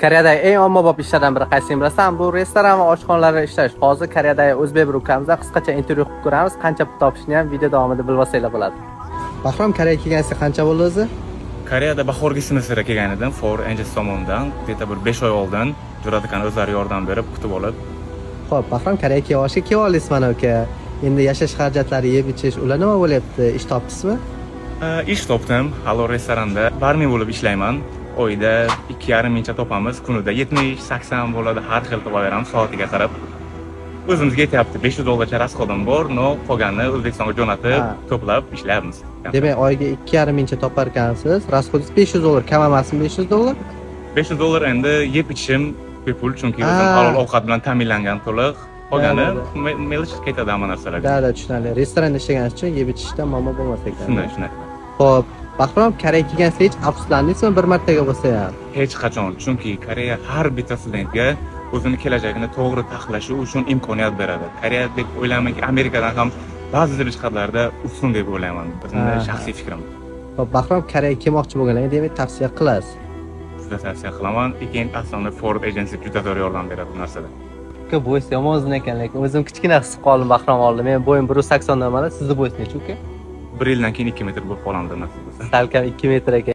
Koreyadagi eng ommabop ishlardan biri qaysini bilasan? Bu restoran va oshxonalarda ishlash. Hozir Koreyadagi o'zbek bir ukamizdan qisqacha intervyu qilib ko'ramiz. Qancha pul topishini ham video davomida bilib olsanglar bo'ladi. Bahrom, Koreyaga kelganingizga qancha bo'ldi o'zi? Koreyada bahorgi semestrga kelgan edim, For Angels tomonidan, где-то bir 5 oy oldin Jur'at akani o'zlari yordam berib, kutib olib. Xo'p, Bahrom, Koreyaga kelib kelib oldingiz mana, uka. Endi yashash xarajatlari, yeb ichish, ular nima bo'lyapti? Ish topdingizmi? Ish topdim, halol restoranda barmen bo'lib ishlayman. Oyda 2,5 mingcha topamiz, kunida 70-80 bo'ladi, har xil topaveramiz soatiga qarab. O'zimizga yetyapti, 500 dollarcha расход im bor, но qolganini O'zbekistonga jo'natib, to'plab ishlayapmiz. Demak, oyiga 2,5 mingcha topar ekansiz. Расход ingiz 500 dollar, kam emasmi 500 dollar? 500 dollar endi yeb ichishim bepul, chunki o'zim halol ovqat bilan ta'minlangan to'liq. Qolgani Да, да, мелочь ketadi hamma narsalarga. Да, tushunarli. Restoranda ishlaganingiz uchun yeb ichishda muammo bo'lmas ekan. Shunday. Xo'p, Bahrom, Koreyaga kelganingizda hech afsuslandingizmi bir martaga bo'lsa ham? Hech qachon, chunki Koreya har bitta studentga o'zini kelajagini to'g'ri taxlashi uchun imkoniyat beradi. Koreya deb o'ylaymanki, Amerikadan ham ba'zi bir jihatlarda ustun deb o'ylayman. O'zimni shaxsiy fikrim. Xo'p, Bahrom, Koreyaga kelmoqchi bo'lganlarga, demak, tavsiya qilasiz. Juda tavsiya qilaman. Keyin aslida Ford Agency juda zo'r yordam beradi bu narsada. Uka, bo'ysi yomon uzun ekan, lekin o'zim kichkina his qilib qoldim Bahrom oldida. Men bo'yim 180 dan mana, sizni bo'yingiz necha, uka? Bir yildan keyin 2 metr bo'lib qolamiz, nasib bo'lsa. Salkam 2 metr ekan.